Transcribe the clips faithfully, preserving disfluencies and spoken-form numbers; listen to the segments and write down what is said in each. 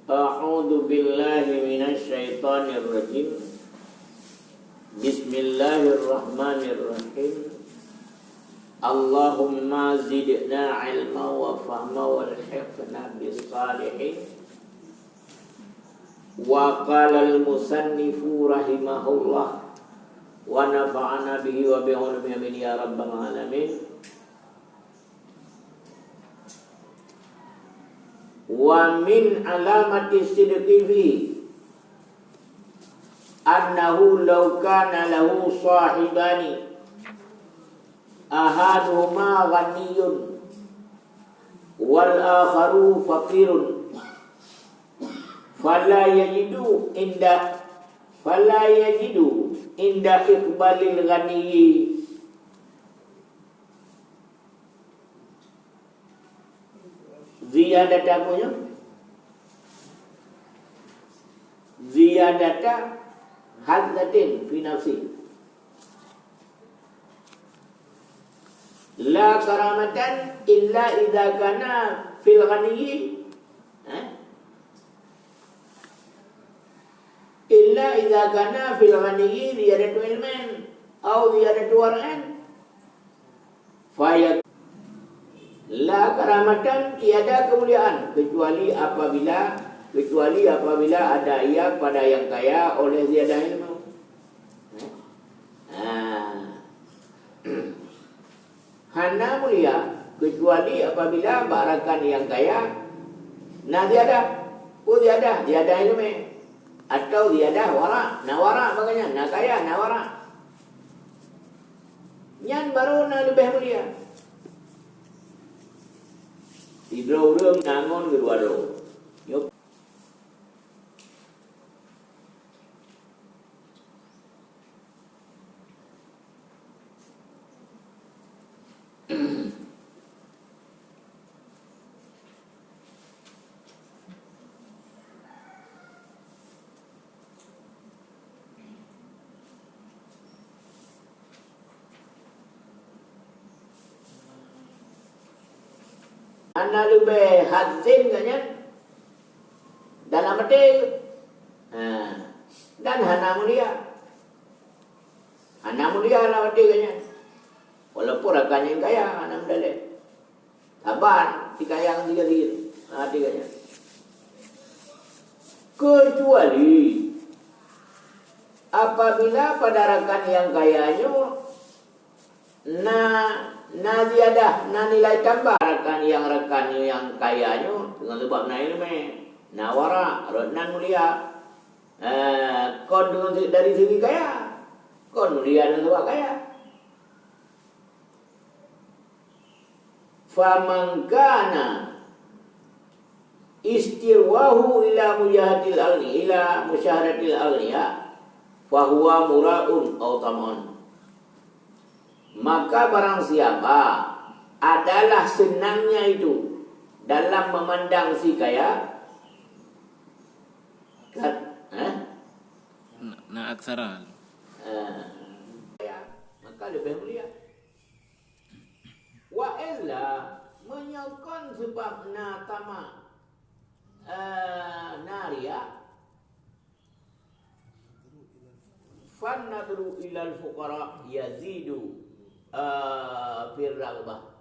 أعوذ بالله من الشيطان الرجيم. بسم الله الرحمن الرحيم. اللهم زدنا علما وفهما والحقنا بالصالحين. وقال المصنف رحمه الله، ونفعنا به وبعلومه آمين يا رب العالمين. ومن علامة الصدق فيه أنه لو كان له صاحبان أحدهما غني والآخر فقير فلا يجد عند فلا يجد عند إقبال الغني زيادة apa nyoe? زيادة حظة في نفسه. لا كرامة إلا إذا كان في الغني، eh? إلا إذا كان في الغني زيادة علم أو زيادة ورع. Faya-, la karamatan, tiada kemuliaan kecuali apabila, kecuali apabila ada ia pada yang kaya oleh ziyadah ilmu. Ha. Hana mulia kecuali apabila bak rakan nyang kaya na ziyadah. Peue ziyadah? Ziyadah ileumèe. Atau ziyadah warak. Na warak bak gobnyan, na kaya, na warak. Nyan barô na leubeh mulia. Sidroe ureueng na ngon keudua droe. Nyoe Hana leubeh hazin gobnyan dalam até, ha, dan hana mulia. Hana mulia lam até gobnyan. Walaupun rakan nyang kaya hana meudaleh. Saban, si kaya ngon si gasien. Hana até gobnyan. Kecuali apabila pada rakan nyang kaya nyoe na, na ziyadah, na nilai tambah rakan nyang, rakan nyang kaya nyoe, deungon sabab na ileumèe, na warak, rot nan mulia. Eh, kon deungon se-, dari segi kaya, kon mulia deungon sabab kaya. Faman kana istirwahu ila mujahatil aghni-, ila musyahadatil aghniya, fahuwa mura'un aw tama'un. Maka barang siapa adalah senangnya itu dalam memandang si kaya, kat-, eh? Na, na aksara. Eh, ya, maka lebih mulia. Wa illa, meunyoe kon sabab na tamak, eh, na riya, fan nadhru ilal fuqara yazidu, eh, fir raghbah.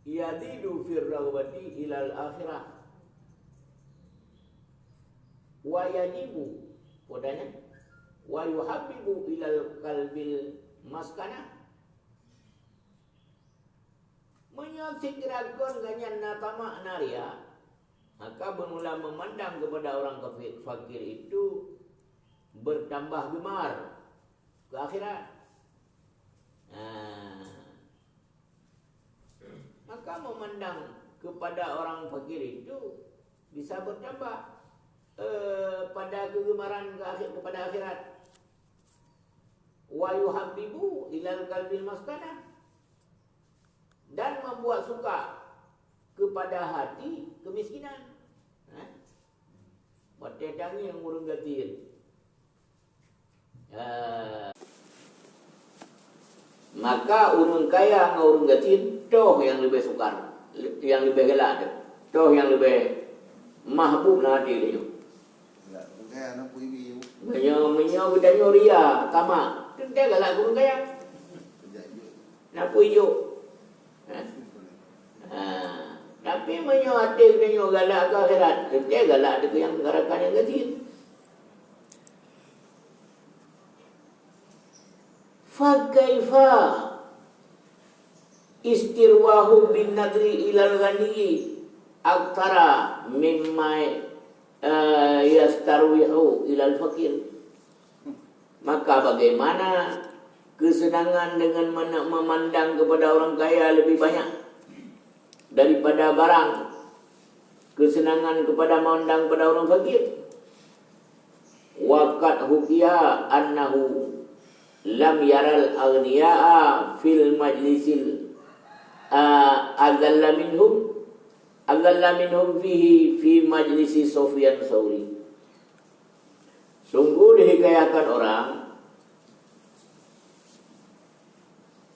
Yazidu fir raghbati ilal akhirah. Wa yajibu, padanya, wa yuhabbibu ilal qalbil maskanah. Meunyoe sikira kon gobnyan na tamak na riya, maka bermula memandang kepada orang kafi-, fakir itu bertambah gemar ke akhirat. Nah, maka memandang kepada orang fakir itu bisa bertambah, eh, pada kegemaran ke akhir-, kepada akhirat. Wa yuhabbibu ilal qalbil maskanah. Dan membuat suka kepada hati kemiskinan. Eh? Watèe tangieng ureueng gasien. Eh, maka ureueng kaya ngon ureueng gasien toh nyang leubeh sukar, nyang leubeh galak teuh. Toh nyang leubeh mahbub lam até geutanyoe. Meunyoe, meunyoe geutanyoe ria, tamak, teuntèe galak keu ureueng kaya. Na peue jok? Ha? Ha. Tapi meunyoe até geutanyoe galak keu akhirat, teuntèe galak keu nyang neuraka nyang gasien. Fakaifa istirwahu bin nadri ilal ghani aktara mimma, eh, yastarwihu ilal fakir. Maka bagaimana kesenangan dengan mena-, memandang kepada orang kaya lebih banyak daripada barang kesenangan kepada memandang pada orang fakir? Wa qad hukiya annahu lam yaral aghniya'a fil majlisil, a, adzalla minhum, adzalla minhum fihi fi majlisi Sufyan Tsauri. Sungguh dihikayahkan orang,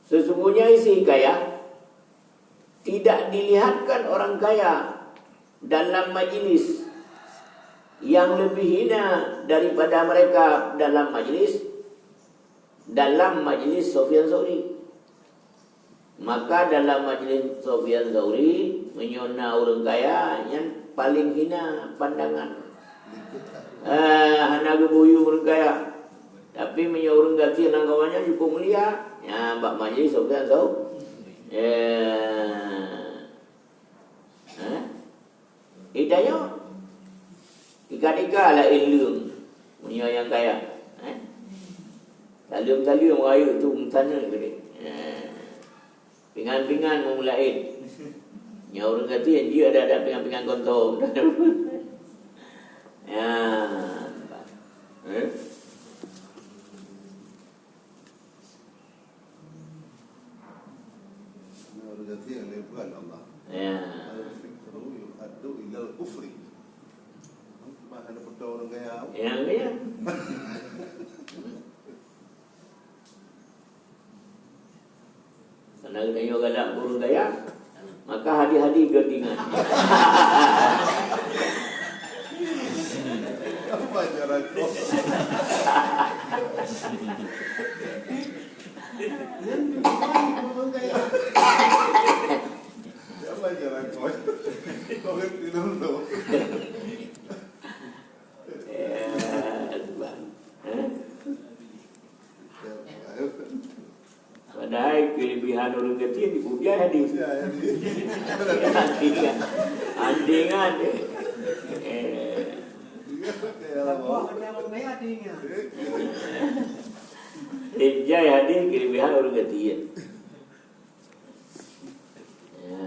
sesungguhnya isi hikayah, tidak dilihatkan orang kaya dalam majlis yang lebih hina daripada mereka dalam majlis, dalam majlis Sufyan Tsauri. Maka dalam majlis Sufyan Tsauri, meunyoe na ureueng kaya, nyan paléng hina pandangan. Eh, hana geubuyue ureueng kaya. Tapi meunyoe ureueng gasien lam kawan nyan cukup mulia, nyan bak majlis Sufyan Tsauri. Eh. Eh? Geutanyoe tika-tika laén leueng meunyoe nyang kaya. Eh? Saleuem-saleuem rayeuk tu meusaneut keudeh. Eh. Pingan-pingan meulaén. Nyoe ureueng gasien jeuet ada-ada pingan-pingan kontong. Ya. Eh? Nah, ureueng gasien lé bukan Allah. Ya. Al-fikru yu'addu ilal kufri. Cuma hana beutôi ureueng kaya. Ya, ya. Karena geutanyoe galak ureueng kaya, maka hadis-hadis geuingat. Apa ajaran kau? Apa ajaran kau? Kau ngerti dulu. Ya, Tuhan. Hah? Padahai kelebihan ureueng gasien dipuja hadis. Ya, ya, ya. Andingan. Andingan. Eh. Ya, ya, ya. Ijai hadis kelebihan ureueng gasien. Ya.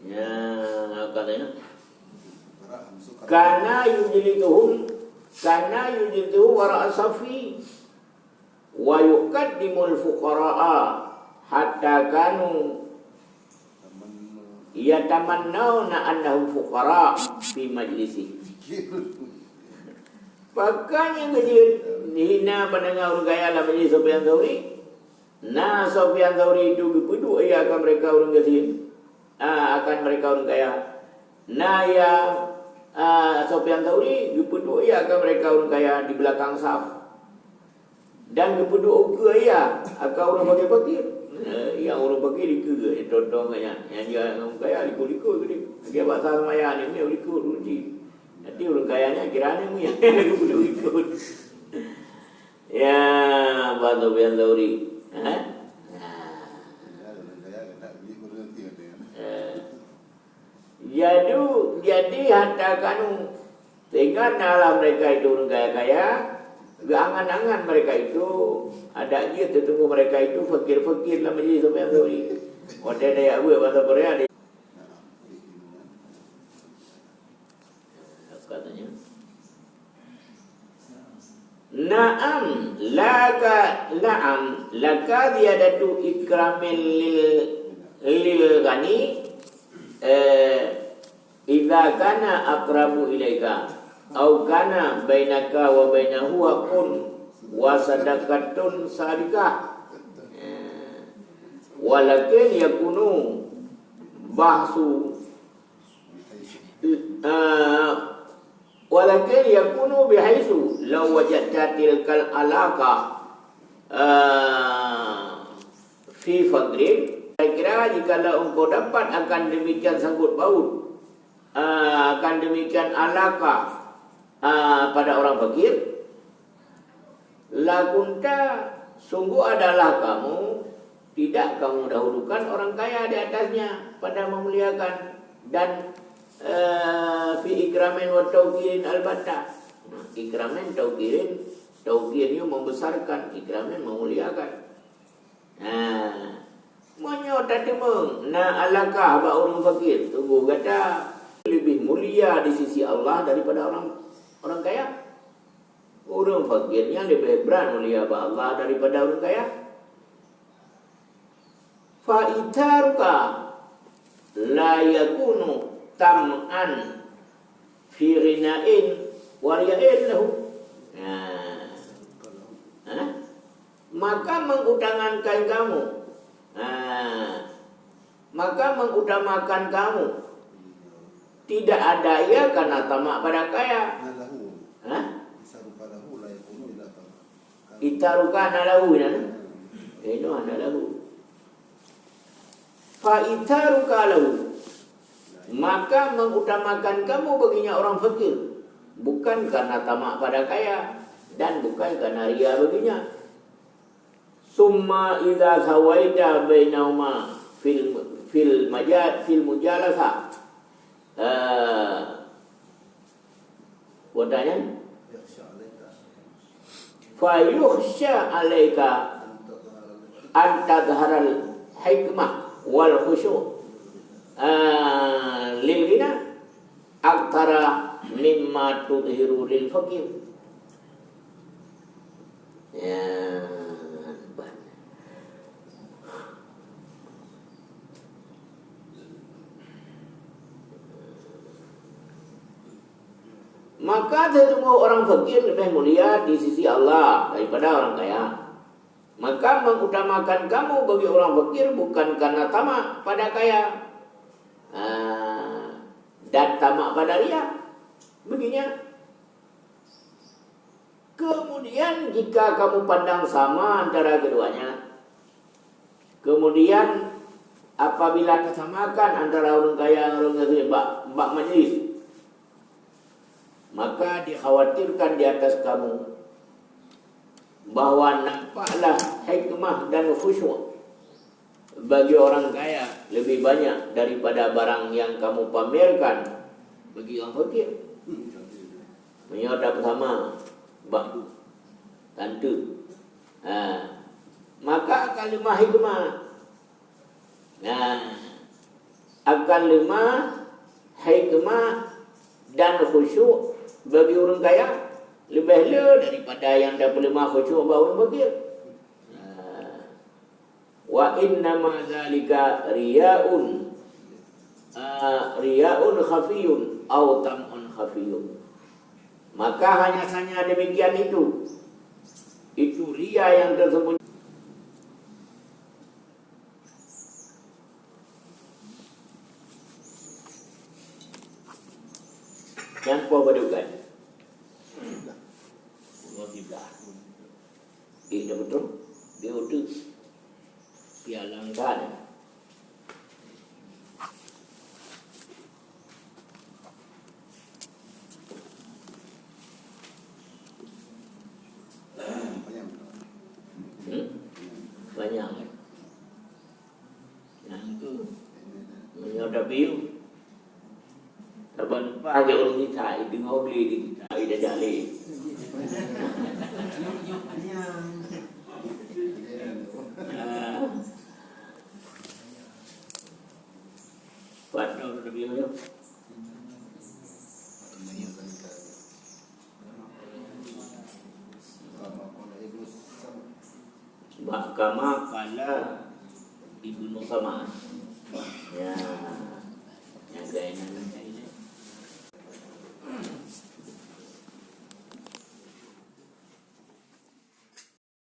Ya, katanya. Kana yujlituhum, kana yujlituhum wara'a safi, wa yuqaddimul fuqara'a hatta kanu yatamannawna annahum fuqara fi majlisi. Pakon nyang keujeuet hina pandangan ureueng kaya lam majlis Sufyan Tsauri? Na Sufyan Tsauri itu geupeuduek ia akan mereka ureueng gasien, ah, akan mereka ureueng kaya. Na ia, ah, Sufyan Tsauri geupeuduek ia akan mereka ureueng kaya di belakang saf. Dan geupeuduek ukeue ia akan ureueng fakir-fakir. Eh, nyang ureueng fakir dikeue, nyang tong-tong nyan. Nyang jeuet ngon kaya likot-likot geude. Lagèe bak seumayang ni, meulikot ruji. Nanti ureueng kaya nyan kira ni meunan geupeuduek likot. Ya, Pak Sufyan Tsauri. Ha? Nah. Eh. Jadi, jadi hatta kanu, sehingga na lah mereka itu ureueng kaya-kaya, geuangan-angan mereka itu, adak jih teuteumé mereka itu fakir-fakir lam majlis Sufyan Tsauri. Watèe daya buet bahasa Korea, katanya. Na'am, laka, na'am, laka ziyadatu ikramin lil, lil ghani, eh, idza kana aqrabu ilaika. Au kana bainaka wa bainahu haqqun wa sadaqatun sadiqah. Walakin yakunu bahsu, eh, walakin yakunu bihaitsu law wajadta tilkal alaqa, eh, fi faqrin. Kira-kira jikalau engkau dapat akan demikian sangkut paut, ah, akan demikian alaqah, ah, pada orang fakir, lakunta, sungguh adalah kamu, tidak kamu dahulukan orang kaya di atasnya pada memuliakan dan, eh, fi ikramin wa tauqirin albatta. Ikramin, tauqirin, tauqir nyoe membesarkan, ikramin memuliakan. Nah, meunyoe tateumeung na alaqah bak ureuëng fakir, sungguh gata lebih mulia di sisi Allah daripada orang, orang kaya. Ureuëng fakir nyan leubeh brat mulia bak Allah daripada ureuëng kaya. Fa itharuka la yakunu tam'an fi ghinain wa riya'in lahu. Nah. Hah? Maka mengutamakan kamu. Nah. Maka mengutamakan kamu. Tidak ada ia karena tamak pada kaya. Nah, lahu. Hah? Itharuka lahu la yakunu illa tamak. Itharuka na lahu, nah. Inoe na lahu. Fa itharuka lahu. Maka mengutamakan kamu baginya orang fakir, bukan karena tamak pada kaya dan bukan karena ria baginya. Summa idza sawaita bainahuma fil, fil maja-, fil mujalasa. Eh, Watanya, fa yukhsha alaika an tadharal hikmah wal khusyu', ah, lil ghina aktsara mimma tudhiru lil faqir. Ya. Maka sesungguh orang fakir lebih mulia di sisi Allah daripada orang kaya. Maka mengutamakan kamu bagi orang fakir bukan karena tamak pada kaya, ah, dan tamak pada ria. Begini. Kemudian, jika kamu pandang sama antara keduanya, kemudian apabila tasamakan antara ureuëng kaya ngon ureuëng miskin bak, bak majlis, maka dikhawatirkan di atas kamu bahwa nampaklah hikmah dan khusyuk bagi orang kaya lebih banyak daripada barang yang kamu pamerkan bagi orang fakir. Meunyoe tapeusama bak tante, ha, maka akan leumah hikmah. Nah, akan leumah hikmah dan khusyuk bagi ureuëng kaya leubeh le daripada nyang tapeuleumah khusyuk bak ureuëng fakir. Nah, wa innama dzalika riyaun, ah, riyaun khafiyun au tam'un khafiyun. Maka hanya saja demikian itu. Itu ria yang tersembunyi. Nyang poh badukan. Dua kiblah. Ih, dah betul. Dia betul. Pialang kan. Hmm? Panjang, kan? Nah, tu. Meunyoe tapiôh. Saban leupah jak ureuëng gisa, deungoe glé di gisa, ida jak lé. Ah. Pat droe tapiôh nyoe. Bak kama qala Ibnu Sam'an. Ya,